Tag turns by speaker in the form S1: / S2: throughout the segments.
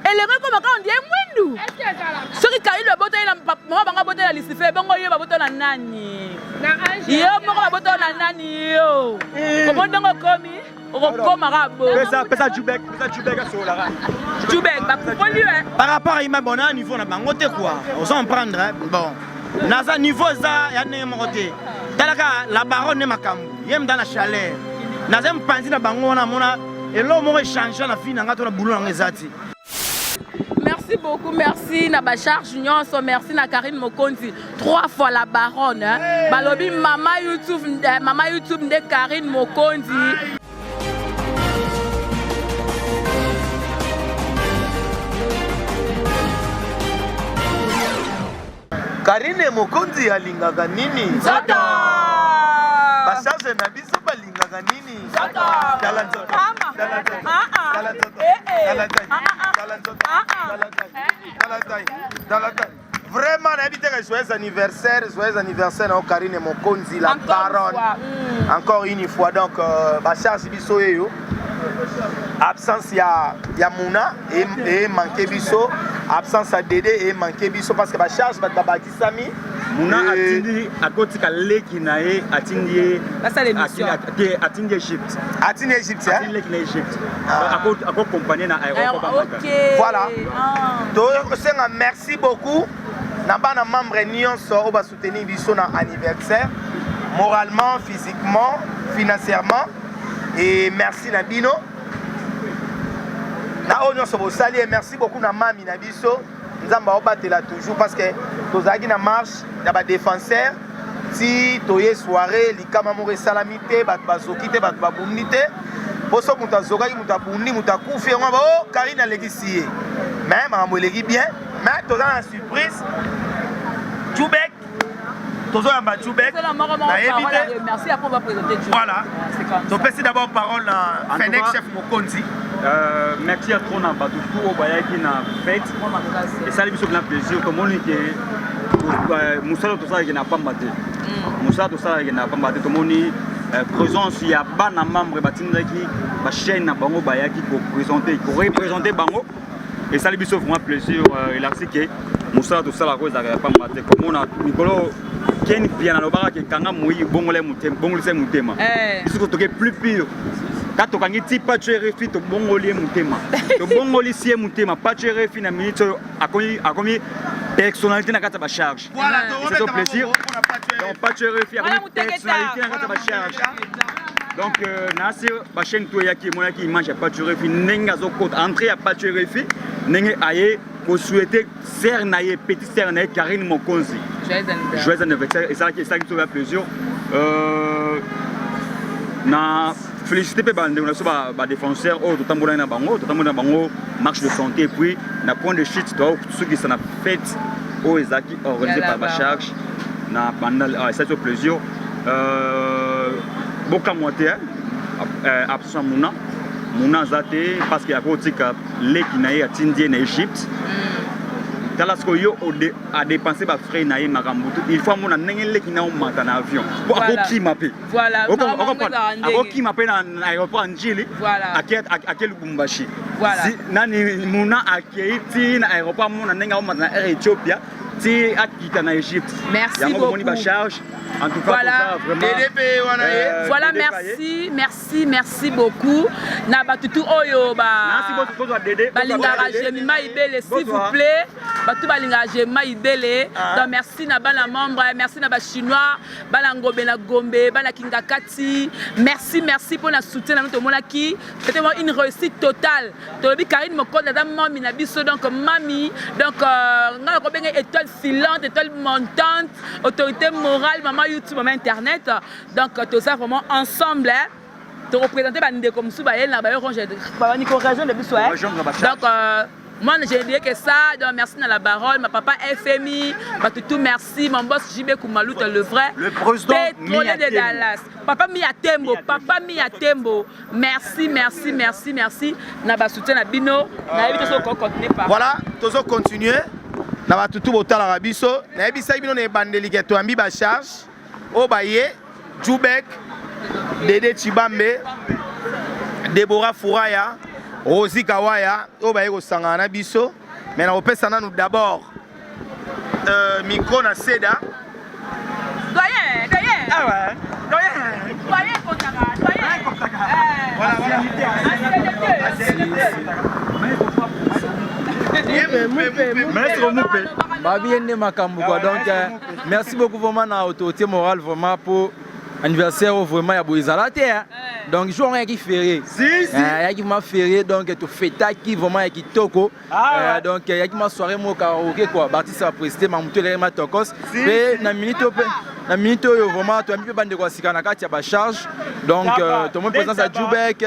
S1: Eleko ekoma kaka ondie mwindu. Soki Kayilu abotaki na mama bango abotaki na Lucifer, bongo yo babotaki na nani? Yo moko babotaki na nani yo? Eh. Omoni ndenge okomi? Okokoma kaka bo.
S2: Pesa pesa Jubek, pesa Jubek asololaka.
S1: Jubek, bakupoli yo.
S2: Par rapport à Ima bon, niveau na bango te quoi. Ozo comprendre hein? Bon. Naza niveau eza ya ndenge moko te. Talaka la baronne ne makambo. Ye mda na chaleur. Naza mpanzi na bango wana mona eloko moko echange na vie na nga to na boulot na nga eza te.
S1: Merci beaucoup, merci na ba charge nyonso, merci na Karine Mokonzi, trois fois la baronne. Hein. Hey. Balobi mama YouTube, eh, mama YouTube nde Karine Mokonzi.
S3: Karine Mokonzi alingaka nini?
S1: Nzoto.
S3: Ba charge na biso balingaka nini?
S1: Nzoto.
S3: Tala nzoto. Tala nzoto. Tala nzoto. Tala taille. Tala nzoto. Tala taille. Tala taille. Tala taille. Vraiment nayebi te que joyeux anniversaire, joyeux anniversaire na Karine Mokonzi la baronne. Encore une fois donc euh, ba charge biso yeyo. Absence ya ya Muna e, e manqué biso absence ya Dede e manqué biso parce que ba charge bato babakisami
S2: Muna atindi akotika leki na ye atindi ye
S1: basala émission
S2: te atindi Egypte
S3: atindi Egypte
S2: atindi leki na Egypte ah. ako accompagner na aéroport
S1: ah, okay.
S3: Voilà
S1: ah.
S3: Tosenga merci beaucoup na bana membre nyonso oyo basoutenir biso na anniversaire moralement physiquement financièrement et merci na bino na oyo nyonso bosali et merci beaucoup na mami na biso nzambe aobatela toujours parce que tozalaki na marche ya badéfenseur ti toye soirée likama moko esalami te bato bazoki te bato babundi te mpo so moto azokaki moto abundi moto akufi yango ba o oh, karine alekisi ye mais makambo eleki bien mais toza na surprise jubek tozoyamba jubek nayebi te voilà topesi d'abord parole na fenek chef mokonzi
S2: Euh, merci à trop na bato tout oyo bayaki na fête esali biso mpena plaisir tomoni ke euh, mosala tosalaki na pamba te mm. mosala tosalaki na pamba te tomoni euh, présence ya bana membre batindaki bachaîne na bango bayaki kopresente korepresente bango esali biso vraiment plaisir euh, elakisi ke mosala tosalaka oyo ezalaka ya pamba te komona mikolo ken pia nalobaka ke kanga moyi bongola motema bongolisa ye motema
S1: eh.
S2: biso toke plus pire ka tokangi ti pacho rfi tobongoli ye motema tobongolisi ye motema pacho rfi na minute oyo akomi akomi personnalité na kati ya bacharge c'est plaisir donc pacho rfi akomi personnalité na kati ya bacharge donc euh, nasi bachaîne to eyaki emonaki image ya pacho rfi ndenge azokota entrée ya pacho rfi ndenge aye kosouhaite sœur na ye petite sœur na ye Karine Mokonzi joyeux anniversaire esalaki esalaki biso ya plaisir euh, na félicité mpe bandeko na biso badéfenseur oyo totambolaki na bango totambolaki na bango marche de santé et puis na point de chute toakosukisa na fête oyo ezalaki organisé par bacharge na bandal ah, esalaki biso plaisir euh, bokamwa te euh, absence ya muna muna aza te parce que akotika leki na ye atindi ye na Egypte mm. tala sikoyo yo adepense bafrais na ye makambo tu il faut amona ndenge leki na omata na avion po akokima mpe akokima mpe na aéroport ya njili ake lubumbashi nani muna akei ti na aéroport amona ndenge aomata na air ethiopia ti akita na Egypte
S1: merci
S2: yango bomoni
S1: beaucoup
S2: ba charge en tout cas
S1: voilà
S2: vraiment
S3: DDP wana ye
S2: euh,
S1: voilà merci merci merci beaucoup na batu tout oyo ba balingaka Jemima Ibele s'il vous plaît batu balingaka Jemima Ibele ah. donc merci na bana membre merci na ba chinois bana Ngombe na Gombe bana Kingakati merci merci pour na soutien na nous tomonaki c'était vraiment une réussite totale tolobi Karine Mokonzi aza mami na biso donc mami donc euh, ngai nakobenga étoile filante étoile montante autorité morale mama youtube mama internet donc toza vraiment ensemble hein. tokopresente bandeko mosusu baye na bayo babandi korejoindre biso donc euh, moi je dirais que ça donc merci na la baronne ma papa FMI batutu merci mon boss JB Koumaluta le vrai
S2: le président
S1: pétrolier de Dallas papa Mia Tembo papa Mia Tembo Merci, merci, merci, merci. Na ba soutien na bino. Na yebi tozo ko continuer par.
S3: Voilà, tozo continuer. Na ba tutu botalaka biso. Na yebi sai bino na ebandeli ke toyambi ba charge. O ba ye Jubek, Dede Chibambe, Deborah Furaya. Rosi Kawaya oyo baye kosangana na biso. Mais nakopesa nanu d'abord euh, micro na Seda.
S1: Doyen, doyen.
S2: Ah ouais. Doyen.
S1: Doyen Kotaka, doyen.
S2: Kotaka.
S1: Eh.
S2: Voilà, voilà. Maître Moupe.
S4: Babi ye nde makambo quoi. Donc euh, merci beaucoup vraiment na autorité morale vraiment pour anniversaire oyo vraiment ya boye ezala te hein. Donc jour yango yaki férié.
S2: Si, si.
S4: Euh, yaki vraiment férié donc tofetaki vraiment ya kitoko.
S2: Ah,
S4: Euh,
S2: ouais.
S4: donc yaki ma soirée moko karaoke quoi. Baartiste baprésité mamutu eleki ma tokos.
S2: Si,
S4: Mpe na minute oyo mpe na minute oyo vraiment toyambi mpe bandeko ya sika na kati ya bacharge. Donc
S2: Taba,
S4: tomoni présence ya
S2: Taba.
S4: Jubek,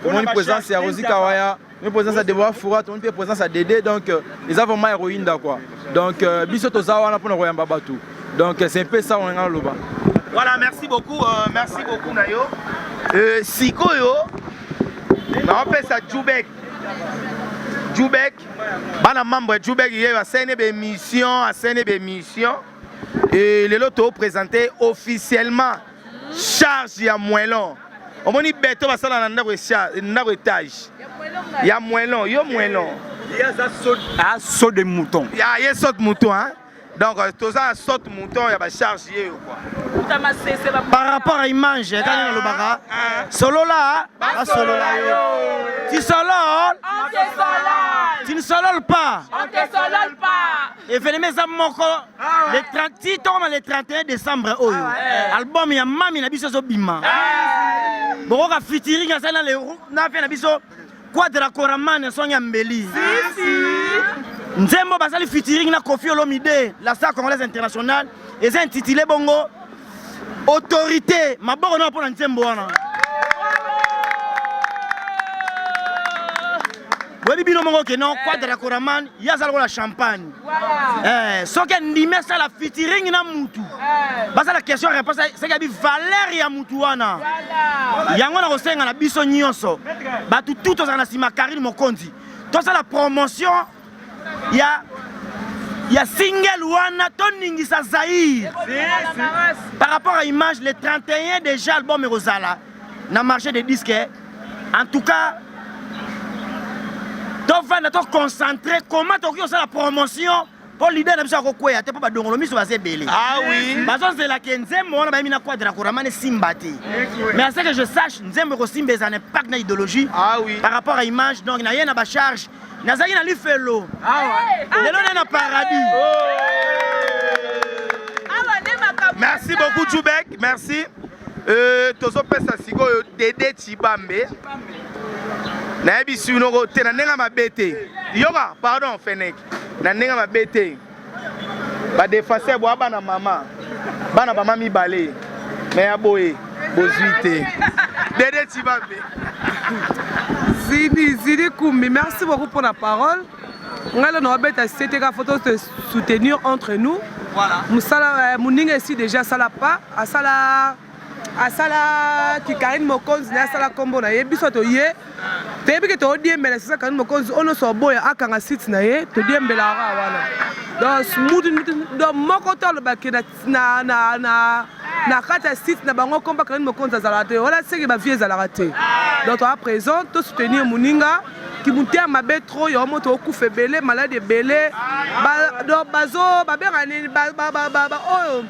S4: tomoni
S2: Mpona
S4: présence ya
S2: bacharge,
S4: Rosi
S2: Taba.
S4: Kawaya. Tomoni présence ya Deborah Foura, tomoni mpe présence ya Dede. Donc eza vraiment héroïne quoi. Donc biso toza wana mpona koyamba bato. Donc c'est un peu ça oyo nga naloba.
S3: Voilà, merci beaucoup, merci beaucoup na yo. Sikoyo naopesa Jubek. Jubek, bana membre ya Jubek ye asene ba émission, asene ba émission. Et lelo to présenter officiellement charge ya moellon. Omoni beto basala na ndako ndako étage. Ya moellon, yo moellon.
S2: A saut de mouton.
S3: Ya ye saute mouton hein. Donc toza saute mouton ya ba charge ye yo quoi.
S5: Par rapport à image, quand on lobaka, solola, basolola yo. Tu sololes,
S1: On te solole.
S5: tu ne sololes pas.
S1: On te solole pas.
S5: Événement eza moko le 30 ti tokoma le 31 décembre oyo. Album ya mami na biso ezobima. Bokoka featuring asali na le na fe na biso Quadra Koraman songi ya mbeli. Nzembo basali featuring na Koffi Olomide, la star congolaise internationale, eza intitulé bongo Autorité, maboko na mpona nzembo wana. Boyebi bino moko ke non Quadra Koraman ye aza lokola champagne.
S1: Voilà.
S5: Eh, soki andimi asala featuring na mutu basala question réponse soki abi valeur ya mutu wana.
S1: Voilà.
S5: Yango na kosenga na biso nyonso bato tu tozala na nsima Karine Mokonzi tosala promotion ya single wana toningisa Zaïre. Par rapport à image, le 31 déjà album ekozala na marché de disques. En tout cas tovanda toconcentré comment tokoki kosala promotion mpo leader na biso akokweya te mpo badongolo miso baza ebele.
S3: Ah oui.
S5: Bazonzelaka nzembo wana bayemi na Quadra Koraman esimba te. Mais à ce que je sache, nzembo ekosimba eza na impact na idéologie.
S3: Ah oui.
S5: Par rapport à image, donc na ye na bacharge nazalaki na lifelo lelo nde na paradis.
S1: Awa nde makambo.
S3: Merci beaucoup Jubek, merci. Tozopesa sikoyo Dede Chibambe. Nayebi sinoko te na ndenge mabe te. Yoka, pardon Fenek. Na ndenge mabe te. Ba défenseur boa bana mama. Bana mama mibale. Mais ya boye bozwi te. Dede Chibambe.
S6: Zini, Zini Koumbi, merci beaucoup pour la parole. Ngai na obeta c'était ka photo te soutenir entre nous.
S3: Voilà.
S6: Musala muninga ici déjà sala pas, asala asala ki Karine Mokonzi na asala kombo na ye biso to ye. Toyebi ke todiembela sisa Karine Mokonzi ono so boya akanga site na ye todiembela aka wana. Donc mutu donc moko to alobaki na na na na na kati ya site na bango komba Karine Mokonzi azalaka te wana seke ba vie ezalaka te. Donc à présent to soutenir muninga ki mutema mabe trop yo moto okufa ebele malade ebele ba donc bazo babenga nini ba ba ba ba ba oyo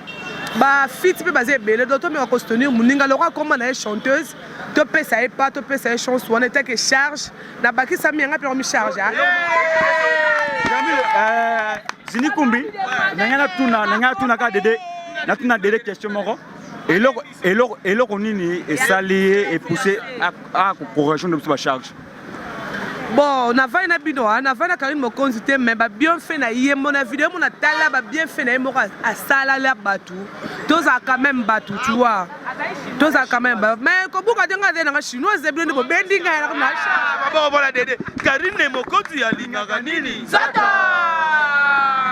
S6: ba fit mpe baza ebele. Donc tomeka kosoutenir moninga lokwa akoma na ye chanteuse, topesa ye pa topesa ye chance wana etake charge na bakisami yanga mpe mi charge.
S2: Zini Kumbi, nanga natuna ka Dede, natuna Dede question moko. Eloko nini esali ye epousse a correction de biso bacharge?
S6: Bon, navandi na bino, navandi na Karine Mokonzi te, mais babienfait na ye mo na video mo na tala babienfait na ye moko asalala bato tozala quand même bato, tu vois, tozala quand même mais kobuka te. Ngai aza nanga chinoise bino nde bobendi ngai na
S3: Maboko mpona Dede. Karine Mokonzi alingaka nini?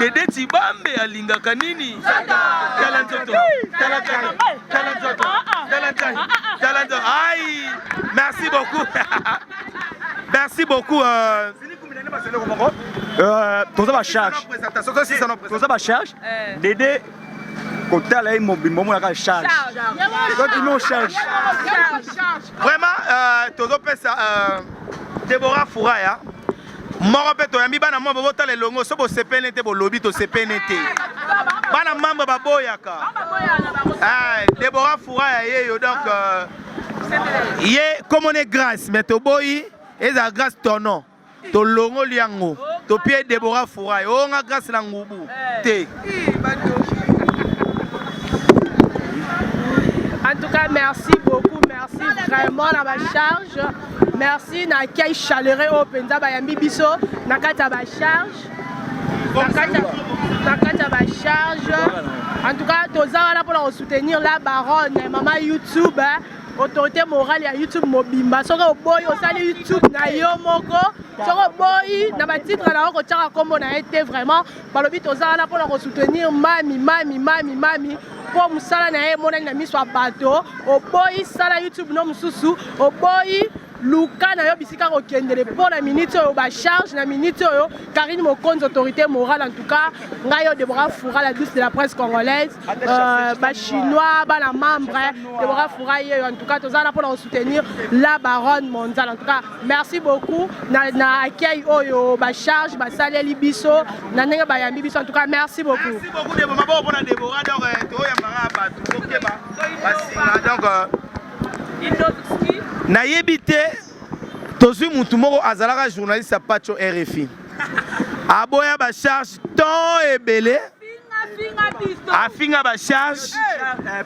S3: Dede Chibambe alingaka nini? Tala nzoto, tala taille, tala nzoto, tala taille, tala nzoto. Aïe! Merci beaucoup. Merci beaucoup.
S2: Toza bacharge, toza bacharge. Dede kotala ye mobimba omonaka charge, soki no charge.
S3: Vraiment, tozopesa Deborah Furaya moko mpe toyambi bana mwa botala elongo so bosepene te bolobi tosepene te bana membre baboyaka eh, Deborah Furaya yeyo donc euh, ye komone grâce mais toboyi ezala grâce tono tolongoli yango topie Deborah Furaya onga grâce na ngubu te.
S7: En tout cas, merci beaucoup, merci vraiment na ba charge. Merci na accueil chaleureux oyo penza bayambi biso na kati ya ba charge. Na kati ya ba charge. En tout cas, toza wana mpona kosoutenir la baronne, mama YouTube. Autorité morale ya YouTube mobimba. Soki oboyi osali YouTube na yo moko, soki oboyi na ba titre na yo kotiaka kombo na ye te vraiment. Balobi toza wana mpona kosoutenir mami mami mami mami mpo mosala na ye emonani na miso ya bato. Oboyi sala YouTube no mosusu, oboyi luka na yo bisika kokendele mpo na minute oyo ba charge na minute oyo Karine Mokonzi autorité morale. En tout cas ngai yo Deborah Foura la douce de la presse congolaise, ba chinois bana membre Deborah Foura yeyo. En tout cas toza wana mpona kosoutenir la baronne mondiale. En tout cas merci beaucoup na, na accueil oyo ba charge basaleli biso na ndenge bayambi biso. En tout cas merci beaucoup.
S3: Merci beaucoup Deborah, maboko mpona Deborah. Donc toyambaka bato bokeba basinga. Donc nayebi te tozwi mutu moko azalaka journaliste ya Pacho RFI aboya ba charge tant ebele afinga ba charge.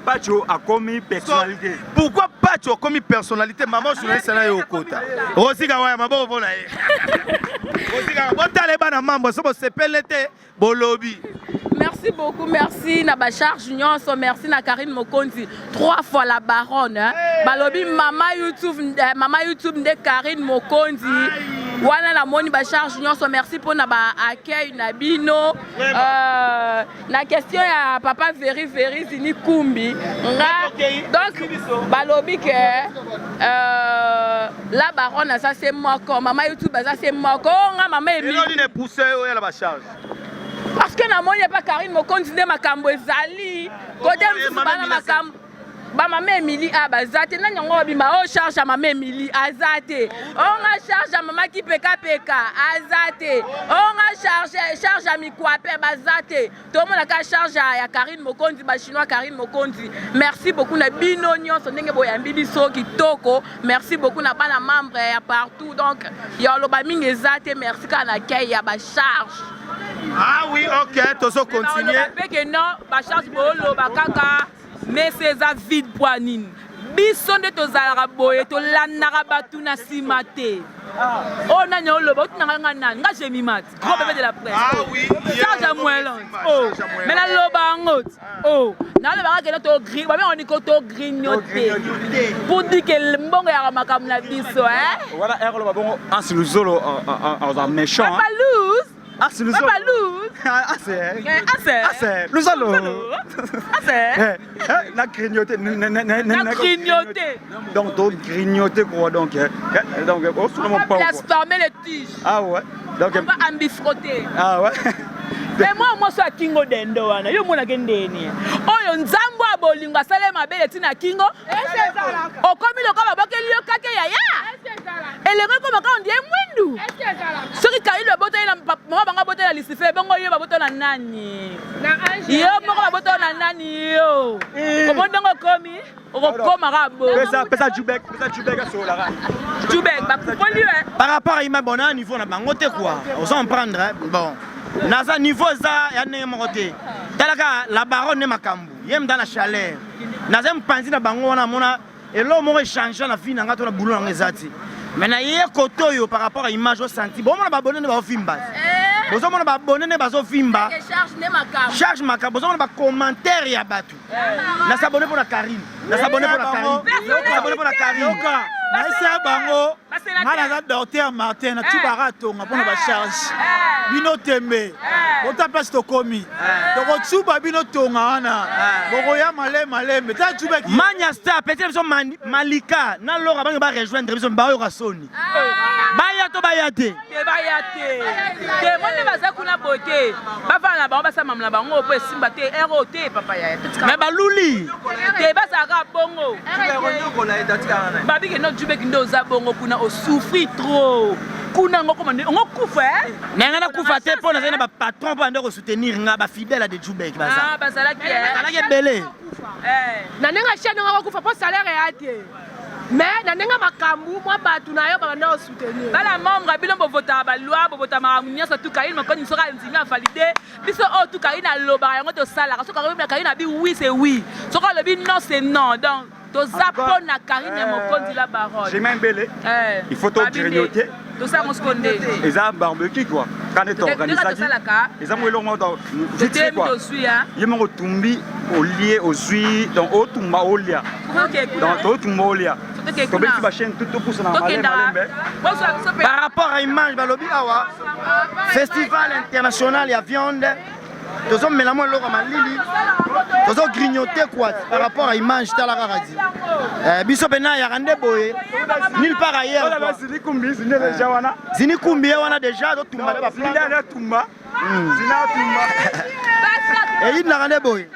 S2: Pacho akomi personnalité.
S3: Pourquoi Pacho akomi personnalité? Maman journaliste na yo okota Rosika waya maboko mpona ye. Rosika botala bana mambo so bosepele te bolobi.
S1: Merci beaucoup, merci na ba charge nyonso, merci na Karine Mokonzi, 3 fois la baronne hein. Hey. Balobi mama YouTube, mama YouTube nde Karine Mokonzi. Wana na moni ba charge nyonso, merci pour na ba accueil na bino. Na question ya papa Veri Veri Zini Kumbi nga donc balobi que la baronne aza se moko, mama YouTube aza se moko, nga mama Emile.
S3: Eloni ne pousse oyo la ba charge.
S1: Parce que namoni epa Karine Mokonzi nde makambo ezali kote mosusu bana makambo ba mama Emily a baza te nani yango babima o charge ya mama Emily aza te onga charge ya mama kipekapeka aza te onga charge ya mikwape baza te tomona ka charge ya Karine Mokonzi ba chinois Karine Mokonzi. Merci beaucoup na bino nyonso ndenge boyambi biso kitoko. Merci beaucoup na bana membre ya partout. Donc ya loba mingi eza te, merci kaka na accueil ya ba charge.
S3: Ah oui, ok, tozo continuer.
S1: Pe que non, ba charge boloba kaka mais c'est eza vide poa nini. Biso nde tozalaka boye, tolandaka bato na nsima te. Oh nani oloba otunaka nga nani? Nga Jemima, gros bébé de la presse.
S3: Ah oui,
S1: charge à moellon. Oh, mais na loba yango. Oh, na loba kaka to gris, ba on ko to grignoter. Pour dire que mbongo ya makambo na biso, hein.
S2: Voilà, er loba bongo Anse Luzolo en méchant.
S1: Papa Luz.
S2: Anse Luzolo.
S1: Papa Luz.
S2: Anse.
S1: Anse.
S2: Anse. Luzolo.
S1: Anse.
S2: Na grignoter,
S1: na grignoter.
S2: Donc to grignoter quoi donc donc on se
S1: On va blasphémer les tiges.
S2: Ah ouais. Donc
S1: on va ambifrotter.
S2: Ah ouais.
S1: Mais moi moi so akingo dendo wana yo mona ke ndeni. Oyo nzambo ya bolingo asale mabele tina kingo. Okomi lokola babokeli yo kake yaya. Elengo ekoma kaka ondie mwindu. Soki Kaini babotoli na mama bango abotoli na Lucifer, bongo yo babotoli na nani? Yo moko babotoli na nani yo? Omoni ndenge okomi? Okokoma kaka bongo.
S2: Pesa pesa Jubek, pesa Jubek asololaka.
S1: Jubek, bakupoli yo.
S5: Par rapport à Ima, bon, na niveau na bango te quoi. Ozo en prendre, hein? Bon. Naza niveau za ya ndenge moko te. Talaka la baronne ne makambo. Ye mda na chaleur. Naza mpanzi na bango wana mona eloko moko échange na vie na nga to na boulot na nga eza ti. Mais na ye koto oyo par rapport à image o senti. Bon mona ba bonne ne ba fimba. Bozomona ba bonne ne bazo fimba.
S1: Charge ne makambo.
S5: Charge makambo. Bozomona ba commentaire ya bato. Na s'abonner pour la Karine. Na s'abonner pour la Karine. Na s'abonner pour la Karine.
S8: Yoka. Na esa bango. Nga naza docteur Martin na tubaka atonga mpona ba charge. Bino tembe. Bota place tokomi. Tokotuba bino tonga wana. Bokoya malembe malembe. Ta tubeki.
S5: Manya star petit biso Malika na Laura bango ba rejoindre biso ba yoka soni. Baya to baya te.
S1: Te baya te. Te moni baza kuna bote. Bafana na bango basala mamu na bango po esimba te ero te papa yaya.
S5: Mais baluli.
S1: Te bazalaka bongo. Babi ke no jubeki nde oza bongo kuna. Osouffrir trop kuna yango koma nde ongo kufa eh?
S5: Na ngai nakufa te mpo nazali na bapatron mpo bande kosoutenir nga, bafidèle ya de Jubek baza.
S1: Ah, bazalaki eh?
S5: Bazalaki ebele.
S1: Eh.
S7: Na ndenge ya chaîne ngo kufa mpo salaire eya te, mais na ndenge makambo mwa bato na yo babanda kosoutenir.
S1: Bana membre, bino bovotaka baloi, bovota makambo nyonso tu. Karine Mokonzi soki andimi, avalide biso oyo tu. Karine alobaka yango, tosalaka. Soki Karine abi oui, c'est oui. Soki alobi non, c'est non. Donc toza mpo na Karine Mokonzi la baronne.
S2: Chemin Mbele, il faut to grignoter.
S1: Tosala ngo siko ndeni?
S2: Eza barbecue quoi, quand toorganisaki eza mo eloko moko vite fait quoi.
S1: Tozwi
S2: ye moko otumbi, olie, ozwi. Donc otumba, olia. Donc totumba, olia, tobeti bachaîne tout, topusana malembe malembe.
S5: Par rapport à image, balobi awa festival international ya viande, tozomela mwa eloko ya malili, tozogrignote quoi. Par rapport à image, tala kaka di biso mpena yaka nde boye, nulle part ailleurs quoi.
S2: Zini kumbi, zini déjà wana.
S5: Zini kumbi ye wana déjà, totumba nde.
S2: Zini atumba, zini atumba.
S5: Eyindaka nde boye.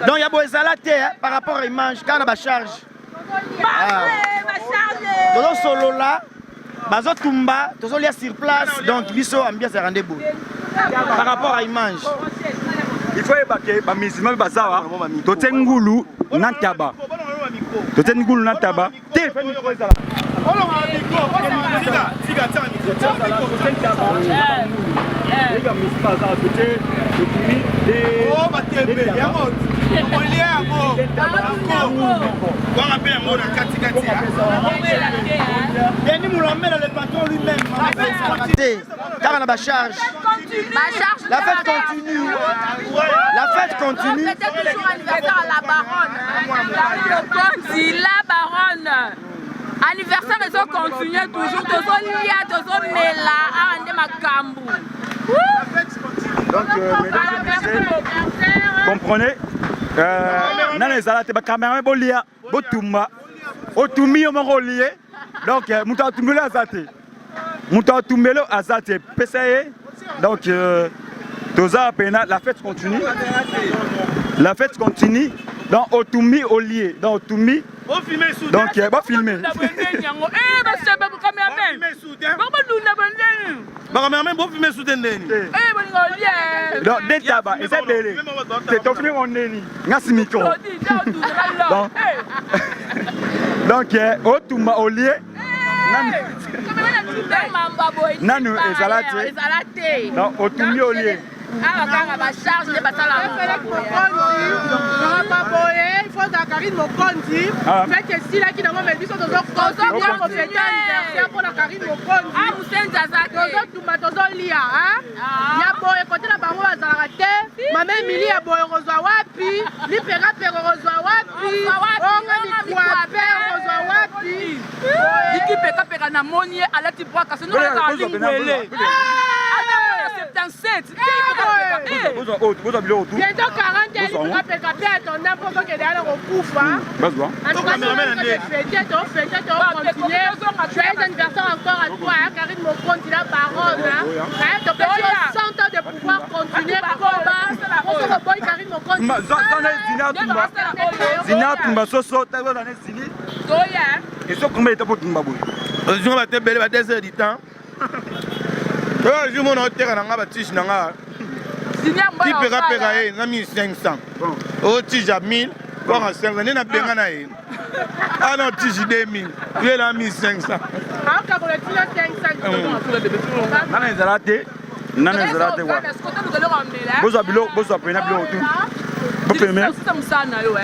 S5: Donc ya boye ezala te par rapport à image, kaka na bacharge tozosolola, bazotumba, tozolia sur place. Donc biso ambiance yaka nde boye par rapport à image.
S2: Il faut yeba ke bamusulman mpe baza wa. Totie ngulu na ntaba, totie ngulu na ntaba te.
S3: Olia yango kwanga mpe yango na katikati.
S5: Denis Moulambela, le patron lui-même, te kaka na bacharge. La fête continue, la fête continue.
S1: Fêter toujours anniversaire à la baronne Mokonzi, la baronne. Anniversaire ezocontinue toujours, tozolia, tozomela, awa nde makambo.
S2: Donc, mesdames et messieurs, comprenez, nano ezala te. Bacaméraman, bolia, botumba, otumbi yo moko, olie. Donc moto atumbeli aza te, moto atumbeli aza te, pesa ye. Donc toza pena, la fête continue, la fête continue. Donc otumbi, olie, donc otumbi, donc bafilme.
S1: Yango cameraman bakolunda bandeni.
S3: Bacaméraman, bofilme su te ndeni.
S1: Bolinga olie.
S2: Donc de taba eza ebele te, tofilme ngo ndeni ngasi micro. Donc otumba, olie, nanu ezala te.
S1: Ezala te.
S2: Donc otumbi, olie.
S1: Awa kaka bacharge nde basala.
S7: Boye il faut ozala Karine Mokonzi. Fête esilaki nango, mais biso tozocontinue kofete anniversaire mpona Karine Mokonzi.
S1: Musenzi aza te.
S7: Tozotumba, tozolia ya boye. Kote na bango bazalaka te. Mama Emili, ya boye okozwa wapi? Liperapera okozwa wapi? Onga mikwape okozwa wapi?
S1: Liki pekapeka, namoni ye alati bwaka soki azala lingwele, aza 77.
S2: Bozwa biloko tu.
S7: Bientôt 40, lipekapeka mpe atonda mpo tokende wana kokufa.
S2: Bazwa.
S7: Tofete, tofete, tocontinue. Joyeux anniversaire encore à toi, hein, Karine Mokonzi la baronne. Hein, topesi yo 100 ans de pouvoir continuer koba osoki oboyi Karine Mokonzi.
S2: Zina atumba, zina atumba soso tazana zini.
S1: Toya.
S2: Ezokomba eta po tumba boye.
S3: Ozonga bato ebele ba 2 heures du temps oyo jour mona oteka na nga batige na nga tipekapeka ye na 1500, oyo tige ya 1000 kaka 500 nde nabenga na ye ana tige 2000, ye na 1500.
S7: Aokabola tina 500.
S2: Nana ezala te, nana ezala te wa. Bozwa biloko, bozwa pena biloko tu, bopeme.
S1: Mosala na yo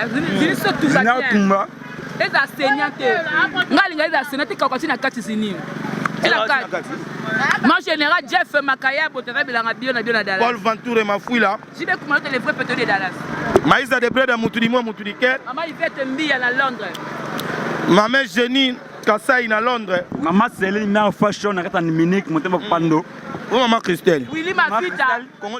S2: zina tumba.
S1: Eza senia te, nga alinga eza senia te, kaka ti na kati zinini, ti na kati. Mon général Jeff Makaya botaka bilanga bio na bio na Dallas.
S3: Paul Ventour Mafuila.
S1: JB Kumalote, le vrai pétrolier de Dallas.
S3: Maïsa de Breda, mutu di moi, mutu di ker.
S1: Mama Yvette Mbia na Londres.
S3: Mama Jenny Kasai na Londres.
S2: Mama Celine na fashion na kati ya Munich, motema pando.
S3: O mama Christelle.
S1: Willy Mavita.
S3: Congo.